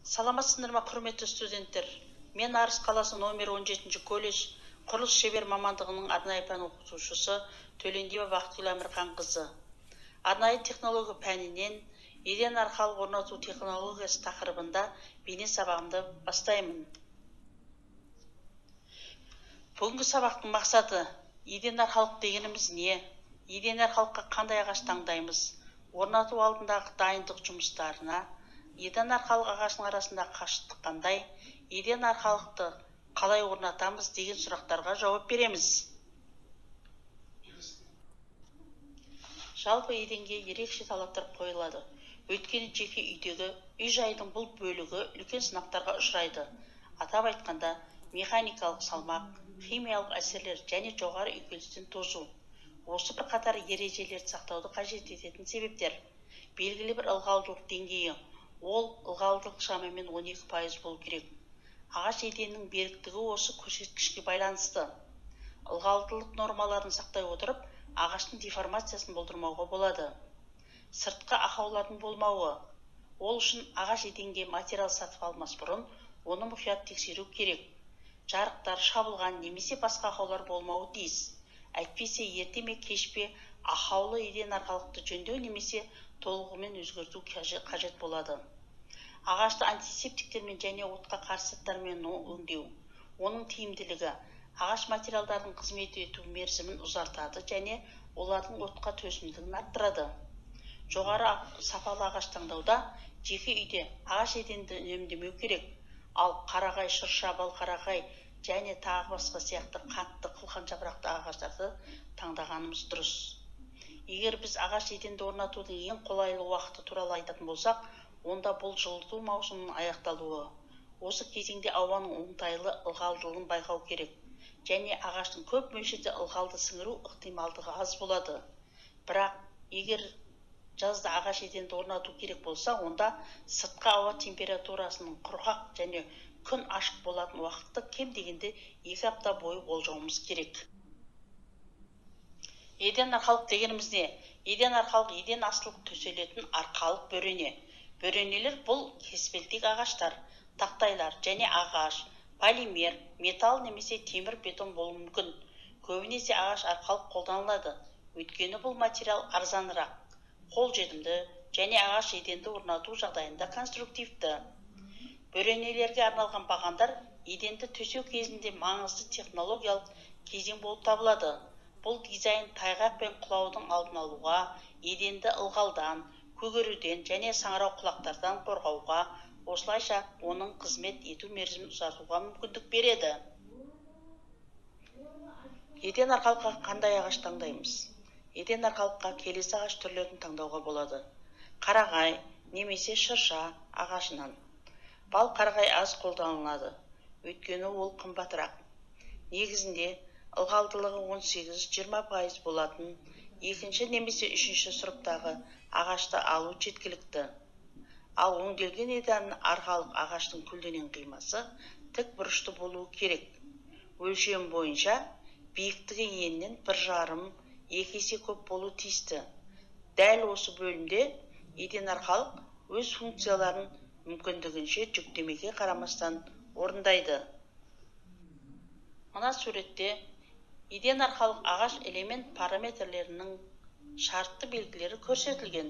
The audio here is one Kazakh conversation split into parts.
Саламатсыздар ма, құрметті студенттер? Мен Арыс қаласы номер 17 колледж құрылыс шебер мамандығының арнайы пән оқытушысы Төлендиева Бақытгүл Әмірханқызы. Арнайы технология пәнінен еден арқалық орнату технологиясы тақырыбында бейне сабағымды бастаймын. Бүгінгі сабақтың мақсаты: еден арқалық дегеніміз не? Еден арқалыққа қандай ағаш таңдаймыз? Орнату алдындағы дайындық жұмыстарына, еден арқалық ағашының арасында қашықтық қандай, еден арқалықты қалай орнатамыз деген сұрақтарға жауап береміз. Жалпы еденге ерекше талаптар қойылады. Өйткені жеке үйдегі үй жайдың бұл бөлігі үлкен сынақтарға ұшырайды. Атап айтқанда, механикалық салмақ, химиялық әсерлер және жоғары үйкелістен тозу. Осы бірқатар ережелерді сақтауды қажет ететін себептер. Белгілі бір ылғалдылық деңгейі, ол ылғалдылық шамамен 12% болу керек. Ағаш еденнің беріктігі осы көрсеткішке байланысты. Ылғалдылық нормаларын сақтай отырып, ағаштың деформациясын болдырмауға болады. Сыртқы ақаулардың болмауы. Ол үшін ағаш еденге материал сатып алмас бұрын оны мұқият тексеру керек. Жарықтар шабылған немесе басқа ақаулар болмауы тиіс. Әйтпесе ерте ме кеш пе ақаулы еден арқалықты жөндеу немесе толығымен өзгерту қажет болады. Ағашты антисептиктермен және отқа қарсы заттармен өңдеу. Оның тиімділігі ағаш материалдарының қызмет ету мерзімін ұзартады және олардың отқа төзімділігін арттырады. Жоғары сапалы ағаш таңдауда жеке үйде ағаш еденді үнемдемеу керек. Ал қарағай, шырша, балқарағай және тағы басқа сияқты қатты қылқан жапырақты ағаштарды таңдағанымыз дұрыс. Егер біз ағаш еденді орнатудың ең қолайлы уақыты туралы айтатын болсақ, онда бұл жылыту маусымының аяқталуы. Осы кезеңде ауаның оңтайлы ылғалдылығын байқау керек және ағаштың көп мөлшерде ылғалды сіңіру ықтималдығы аз болады. Бірақ егер жазда ағаш еденді орнату керек болса, онда сыртқы ауа температурасының құрғақ және күн ашық болатын уақытты кем дегенде 2 апта бойы болжауымыз керек. Еден арқалық дегеніміз не? Еден арқалық еден астылық төселетін арқалық бөрене. Бөренелер бұл кеспелтек ағаштар, тақтайлар және ағаш, полимер, металл немесе темір бетон болуы мүмкін. Көбінесе ағаш арқалық қолданылады, өйткені бұл материал арзанырақ, қолжетімді және ағаш еденді орнату жағдайында конструктивті. Бөренелерге арналған бағандар еденді төсеу кезінде маңызды технологиялық кезең болып табылады. Бұл дизайн тайғақ пен құлаудың алдын алуға, еденді ылғалдан, көгеруден және саңырау құлақтардан қорғауға, осылайша оның қызмет ету мерзімін ұзартуға мүмкіндік береді. Еден арқалыққа қандай ағаш таңдаймыз? Еден арқалыққа келесі ағаш түрлерін таңдауға болады. Қарағай немесе шырша ағашынан. Бал қарағай аз қолданылады, өйткені ол қымбатырақ. Негізінде ылғалдылығы 18-20% болатын екінші немесе үшінші сұрыптағы ағашты алу жеткілікті. Ал өңделген еден арқалық ағаштың көлденең қимасы тік бұрышты болуы керек. Өлшем бойынша биіктігі енінен 1,5-2 есе көп болу тиісті. Дәл осы бөлімде еден арқалық өз функцияларын мүмкіндігінше жүктемеге қарамастан орындайды. Мына суретте еден арқалық ағаш элемент параметрлерінің шартты белгілері көрсетілген.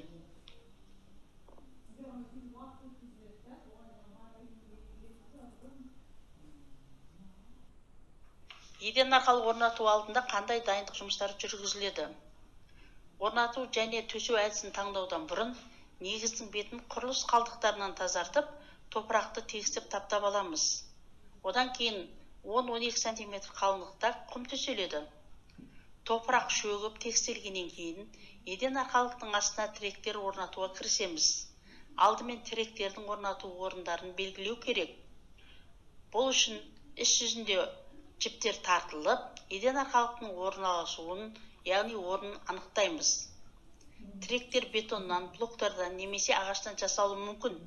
Еден арқалық орнату алдында қандай дайындық жұмыстары жүргізіледі? Орнату және төсеу әдісін таңдаудан бұрын негіздің бетін құрылыс қалдықтарынан тазартып, топырақты тегістеп таптап аламыз. Одан кейін 10-12 см қалыңдықта құм төселеді. Топырақ шөгіп тегістелгеннен кейін еден арқалықтың астына тіректер орнатуға кірісеміз. Алдымен тіректердің орнату орындарын белгілеу керек. Бұл үшін іс жүзінде жіптер тартылып, еден арқалықтың орналасуын, яғни орнын анықтаймыз. Тіректер бетоннан, блоктардан немесе ағаштан жасалуы мүмкін.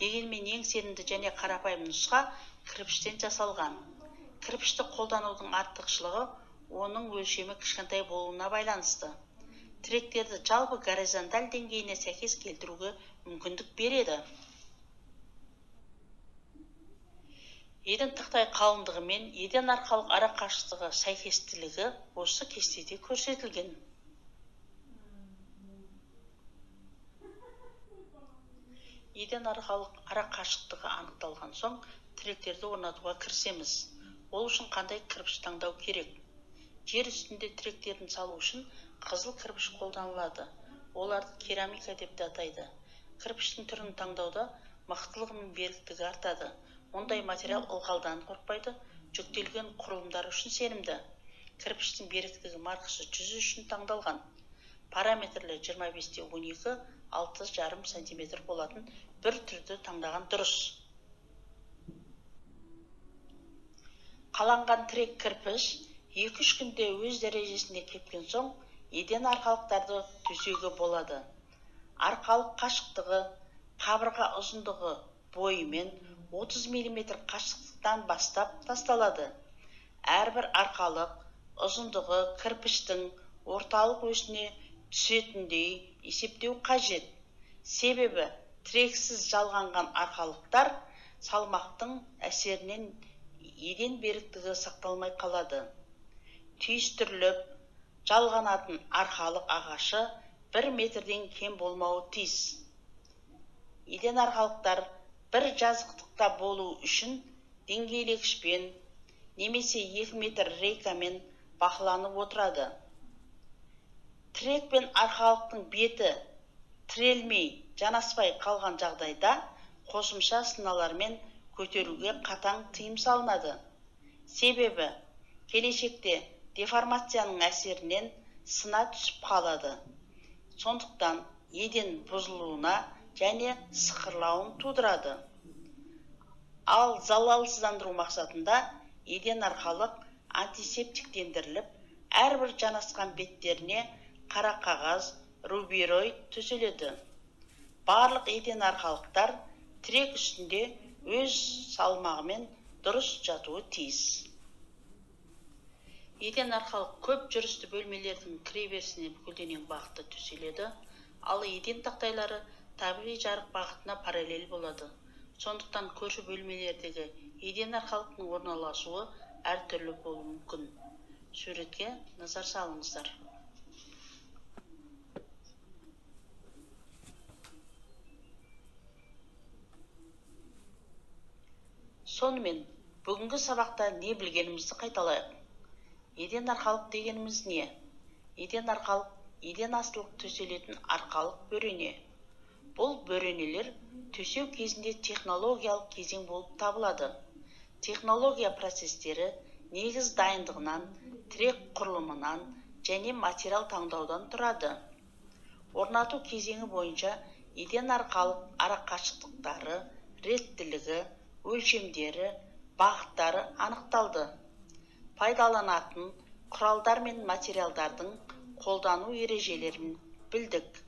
Дегенмен ең сенімді және қарапайым нұсқа кірпіштен жасалған. Кірпішті қолданудың артықшылығы оның өлшемі кішкентай болуына байланысты. Тіректерді жалпы горизонталь деңгейіне сәйкес келтіруге мүмкіндік береді. Еден тақтай қалыңдығы мен еден арқалық ара қашықтығы сәйкестілігі осы кестеде көрсетілген. Еден арқалық ара қашықтығы анықталған соң тіректерді орнатуға кірісеміз. Ол үшін қандай кірпіш таңдау керек? Жер үстінде тіректерін салу үшін қызыл кірпіш қолданылады. Оларды керамика деп те атайды. Кірпіштің түрін таңдауда мықтылығы мен беріктігі артады. Ондай материал ылғалдан қорықпайды, жүктелген құрылымдар үшін сенімді. Кірпіштің беріктігі маркасы 100 үшін таңдалған. Параметрлер 25-12, 6,5 сантиметр болатын бір түрді таңдаған дұрыс. Қаланған тірек кірпіш 2-3 күнде өз дәрежесінде кепкен соң еден арқалықтарды төсеуге болады. Арқалық қашықтығы қабырға ұзындығы бойымен 30 мм қашықтықтан бастап тасталады. Әрбір арқалық ұзындығы кірпіштің орталық осіне түсетіндей есептеу қажет. Себебі тірексіз жалғанған арқалықтар салмақтың әсерінен еден беріктігі сақталмай қалады. Түйістіріліп жалғанатын арқалық ағашы 1 метрден кем болмауы тиіс. Еден арқалықтар бір жазықтықта болу үшін деңгейлегішпен немесе 2 метр рейкамен бақыланып отырады. Тірек пен арқалықтың беті тірелмей, жанаспай қалған жағдайда қосымша сыналармен көтеруге қатаң тыйым салынады. Себебі келешекте деформацияның әсерінен сына түсіп қалады. Сондықтан еден бұзылуына және сықырлауын тудырады. Ал залалсыздандыру мақсатында еден арқалық антисептиктендіріліп, әрбір жанасқан беттеріне қара қағаз, рубероид төселеді. Барлық еден арқалықтар тірек үстінде өз салмағымен дұрыс жатуы тиіс. Еден арқалық көп жүрісті бөлмелердің кіреберісіне көлденең бағытта төселеді, ал еден тақтайлары табиғи жарық бағытына параллель болады. Сондықтан көрші бөлмелердегі еден арқалықтың орналасуы әртүрлі болуы мүмкін. Суретке назар салыңыздар. Сонымен, бүгінгі сабақта не білгенімізді қайталайық. Еден арқалық дегеніміз не? Еден арқалық, еден астылық төселетін арқалық бөрене. Бұл бөренелер төсеу кезінде технологиялық кезең болып табылады. Технология процестері негіз дайындығынан, тірек құрылымынан және материал таңдаудан тұрады. Орнату кезеңі бойынша еден арқалық арақашықтықтары, реттілігі, өлшемдері, бағыттары анықталды. Пайдаланатын құралдар мен материалдардың қолдану ережелерін білдік.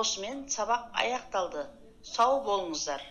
Осымен сабақ аяқталды. Сау болыңыздар.